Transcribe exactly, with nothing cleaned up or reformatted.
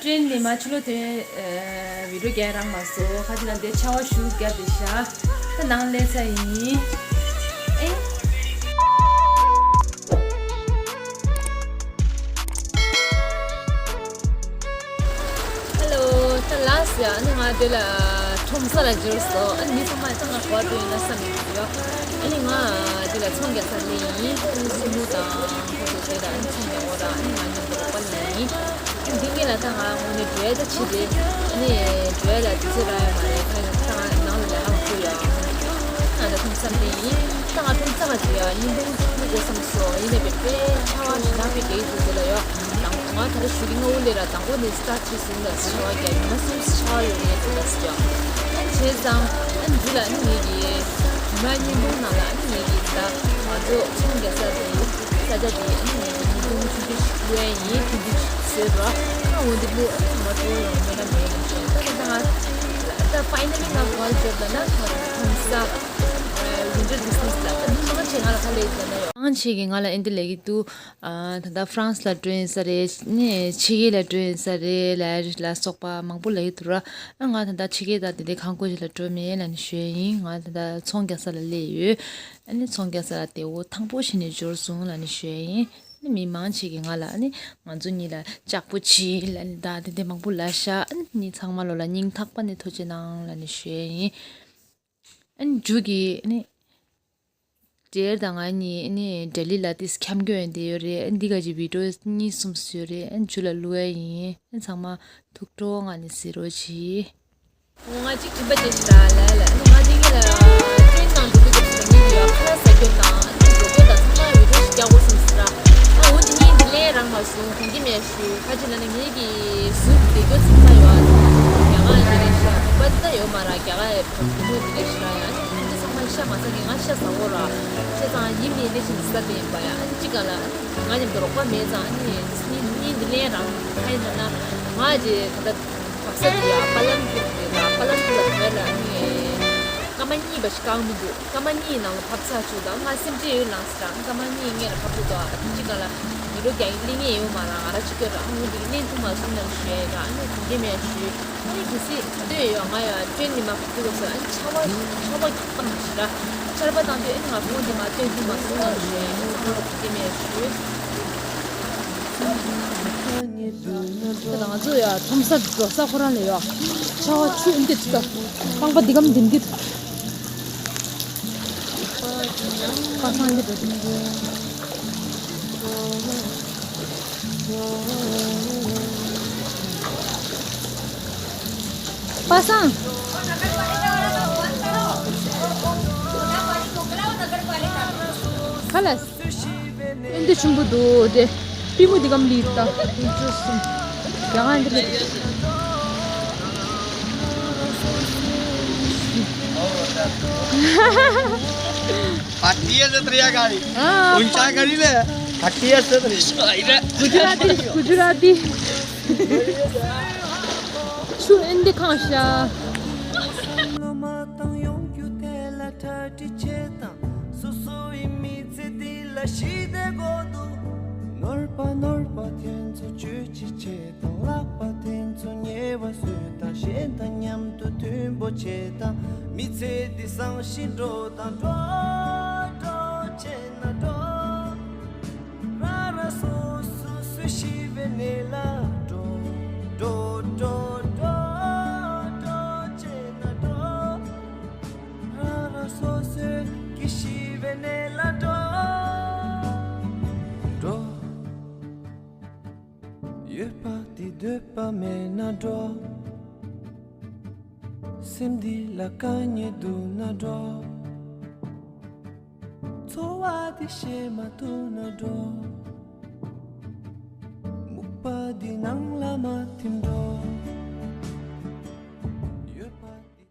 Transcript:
ནི་མ་ཆུ་ལོ་དེ་བི་ཌིའོ་རྒྱག་རག་མ་སོང་། ཁ་ཅིག་ལ་འདི་ཆར་པ་ཤུགས་བརྒྱབ་བསྡད་ཤག་ད་ནང་སླེབས་ཚར་ཡིན། ཨེ། ཧེ་ལོ། ད་ལགས་སོ། ཨ་ནི་ང་འདི་ལ་ཁྲོམ་ས་ལ་འབྱོར་སོང་། ཨ་ནི་མི་ཚང་མ་ཚང་མ་ག་པར་འགྲོ་ཡིན་ན་བསམ་ཡོད་ཀྱི་ཡོད། ཨ་ནི་ང་འདི་ལ་ཚོང་རྒྱག་ས་སླེབས་ཡིན། ཨ་ནི་སྲིང་མོ་དང་ཁོ་ཚོ་དེ་ལ་ཨ་ནི་ཚོང་རྒྱག་འོ་ར། ཨ་ནི་ང་མཉམ་དུ་རོགས་པ་ལེན་ཡིན། ཨ་ནི་འདི་ངེད་ལ་ད་ང་དངོས་གནས་འགྲོ་ཡ་ད་ཕྱི་རེད། ཨ་ནི་འགྲོ་ཡ་ལ་དུས་ཚོད་རག་ཡོད་མ་རེད། ད་ང་ད་ང་ནང་ལ་ལས་ཀ་མང་པོ་ཡོད། ང་ད་ཁྲོམ་ས་སླེབས་ཡིན། ད་ང་ཁྲོམ་ས་ལ་འགྲོ་ཡ་ཉིན་གུང་ཚོགས་འདུ་དགོས་བསམ་སོང་། ཡིན་ནའི་དཔེ་ཆར་པ་ཞེ་དྲག་དཔེ་རྒྱག་གི་འདུག་དེ་ལ་ཡོད། ང་ད་ལྟ་ཞུ་གི་སྔ་པོ་ལས་ར་དང་པོ་ནས་སི་ཊར་བྱས་ཟིན་ལ་ཆར་པ་རྒྱག་ཉི་མ་གསུམ་ཆར་པ་ཡོད་ངེས་འདུག་ལ་ཟེར། ཨ་བྱས་ཙང་ཨ་འདི་ལ་ཨ་ནི་ངེད་ཀྱི་ཉི་མ་ཉིན་གུང་ནང་ལ་ཨ་ནི་ངེད་ཀྱི་ད་ང་ཚོ་ཚོང་རྒྱག་ས་དེ་ས་ཆ་དེ་ཨ་ནི་ངེད་ཀྱི་ཉིན་གུང་ཆུང་ཆུང་ཞིག་བླུག་ཡ་ཡིན། ཆུང་ཆུང་ཞིག་བཟོས་ར། ཨ་འོ་འདི་བླུག་ཨ་ནི་ཚང་མ་སྤྲོ་བོ་ཡོང་མེད་ན་མེད་ཡིན་ཞེས། ད་ད་ད་ང་ད་ཕའི་ནལ་ལི་ང་གོ་ལ་བརྗོད་ལ་ན་ང་ཚོ་ཚོང་ས་ཝིན་ཊར་བི་ཛི་ནེ་སི་ལ་ད་མི་མང་ཆེ་ང་ལ་ཁ་ལས་ཟེར་ན་ཡོད། མང་ཆེ་གིས་ང་ལ་ཨེ་འདི་ལབ་ཀྱི་འདུག་ཨ་ད་ལྟ་ཧྥ་རན་སི་ལ་འགྲོ་ཡིན་ས་རེད། ནི་ཕྱི་རྒྱལ་ལ་འགྲོ་ཡིན་ས་རེད་ལ་ལ་སོགས་པ་མང་པོ་ལབ་ཀྱི་འདུག་ར། ཨ་ང་ད་ལྟ་ཕྱི་རྒྱལ་དང་དེ་འདྲའི་ཁང་ཁོངས་ཤིག་ལ་འགྲོ་མེད་ལབ་ནས་ཞུ་ཡ་ཡིན། ང་ད་ལྟ་ཚོང་རྒྱག་ས་ལ་སླེབས་ཡོད། ཨ་ནི་ཚོང་རྒྱག་ས་ལ་དེ་འོ་ཐང་པོ་ཞིག་ནས་འབྱོར་སོང་ལབ་ནས་ཞུ་ཡ་ཡིན། ཨ་ནི་མི་མང་ཆེ་གིས་ང་ལ་ཨ་ནི་ང་ཚོ་གཉིས་ལ་ལྕགས་པོ་བྱེད་ལབ་ནས་ད་དེ་འདྲ་མང་པོ་ལབ་ཤག་ཨ་ནི་ཚང་མ་ལོ་ལ་སྙིང་ཐག་པ་ནས་ཐུགས་རྗེ་གནང་ལབ་ནས་ཞུ་ཡ་ཡིན། ཨ་ནི་མཇུག་གི་ཨ་ནི་ཇེར་དང་ང་གཉིས་ཨ་ནི་ལྡི་ལི་ལ་ཏིས་འཁྱམ་གྱི་ཡོད་འདི་ཡོད་རེད། ཨ་ནི་འདི་ག་ཅིག་བི་ཌིའོ་གཉིས་གསུམ་བཟོས་ཡོད་རེད། ཨ་ནི་མཇུག་ལ་བླུག་ཡ་ཡིན། ཨ་ནི་ཚང་མ་ཐུགས་སྤྲོ་ངང་ནས་གཟིགས་རོགས་གྱིས། ང་གཅིག་སྦྱིན་པ་བྱེད་ཤི་ད་ལ་ལ་ཨ་ནི་ང་འདི་ག་ལ་ཊི་རེན་ནང་འགྲོ་དུས་སྐབས་སུ་ངེད་ཀྱི་ཡ་ཁ་ཟ་རྒྱུ་དང་ཨ་ནི་འགྲོ་སྐོར་དང་ཚང་མ་བི་ཌིའོ་ཞིག་རྒྱག་དགོས་བསམ་སོང་ར། ཨ་འོ་འདི་ངས་འདི་ལན་རག་མ་སོང་། དགོངས་འགལ་མེད་ཞུ། ཁ་ཅིག་ལ་ནི་ངེད་ཀྱི་གཟུགས་བདེ་སྐྱོ་ཚང་མ་ཡོད། ཨ་ནི་རྒྱ་གར་འདི་རེད་ཤག་བོད་པ་འདི་ལྟ་ཡོད་མ་ར། རྒྱ་གར་བོད་པ་འདི་རེད་ཤག་ཨ་ནི་ཁྱེད་ཚོ་ཚང་མ་ཤ་མ་ཟ་མཁན་ང་ཤ་ཟ་འོ་ར། བྱས་ཙང་ཡིན་མིན་འདི་བཞིན་ཟ་བསྡད་ཡིན་པ་ཡ། ཨ་ནི་གཅིག་ག་ལ་ཨ་ནི་ང་མཉམ་དུ་རོགས་པ་མེད་ཙང་ཨ་ནི་ངས་འདི་ལན་རག་ཁ་ཡིན་ན་ང་ཅེ་ད་ལྟ་བབས་ས་དེ་ཡ་པ་ལམ་པུར་རེད་ལ། པ་ལམ་པུར་ལ་བོད་ལ་ཨ་ནི་སྐར་མ་གཉིས་པ་ཞིག་བཀག་མི་འདུག་སྐར་མ་གཉིས་ནང་ལ་བབས་ཚར་བཅུག་དང་ང་སེམས་ཁྲལ་ཡོད་ལངས་སི་ད། སྐར་མ་གཉིས་སྔོན་ལ་བབས་འདུག་ད་ཨ་ཐུག་ཅིག་ག་ལ་མི་རོ་རྒྱག་གི་ལེན་ངེས་ཡོད་མ་ར། ང་ར་གཅིག་ག་ར་ཨ་འོ་འདི་ལེན་ཐུབ་མ་སོང་ལབ་ཞུ་ཡ་ཡིན་ར། ཨ་ནི་དགོངས་འགལ་མེད་ཞུ། ཨ་ནི་གལ་སྲིད་ག་དུས་ཡོད་ང་ཡ་ཊི་རེན་ནི་མ་བབས་འདུག་སོ་ཨ་ནི་ཆར་པ་ཆར་པ་རྒྱག་པ་ནང་ཞིག་ར། ཆར་པ་བཏང་དུས་ཨ་ནི་ང་ཁོང་འདི་ང་སྟོན་ཐུབ་མ་སོང་ལབ་ཞུ་ཡ་ཡིན། ཚང་མ་ལ་དགོངས་འགལ་མེད་ཞུ། ད་ང་ཚོ་ཡ་ཁྲོམ་སར་འགྲོ་ས་ཁོ་རང་ལ་ཡ་ཆར་པ་ཆུ་འདི་ཚོ་ད་རྐང་པ་འདི་གམ་འདི་འདི་པ་སངས་འདི་འགྲོ་འདི། པ་སངས། ཁ་ལས། ཨེ་འདི་ཆུང་པོ་འདུག་དེ་པུས་མོ་འདི་གམ་ལི་ད། ཡང་ཨེ་འདི་ལི། ཨ། ཨུན་ཅག་ག་རི་ལེ། ཨ། གུ་ཇུ་ར་ཏི། གུ་ཇུ་ར་ཏི། ཆུ་ཨེ་འདི་གང་ཤ། སོ་སོའི་མི་ཚེ་འདི་ལ་ཞི་བདེ་དགོས་འདུག་ནོར་པ་ནོར་པ་དེ་ཚོ་བཅོས་ཅི་བྱེད་དང་། ལག་པ་དེ་ཚོ་ཉེས་པ་བཟོས་དང་། གཞན་དང་མཉམ་དུ་མཐུན་པོ་བྱེད་དང་། མི་ཚེ་འདི་བཟང་ཞིང་འགྲོ་དང་། འགྲོ་འགྲོ་བྱས་ན་འགྲོ། རང་རང་སོ་སོ་སུ་ཤི་བའི་གནས་ལ་འགྲོ། འགྲོ་འགྲོ་འགྲོ་འགྲོ་བྱས་ན་འགྲོ། རང་རང་སོ་སོའི་གི་ཤི་བའི་གནས་ལ་འགྲོ། འགྲོ། ཡོད་པ་འདི་འདོད་པ་མེད་ན་འགྲོ། སེམས་འདི་ལ་དཀའ་ངལ་འདུག་ན་འགྲོ། འཚོ་བ་འདི་ཤེས་མ་ཐུབ་ན་འགྲོ། སྨུག་པ་འདི་ནང་ལ་མ་ཐིམ་འགྲོ།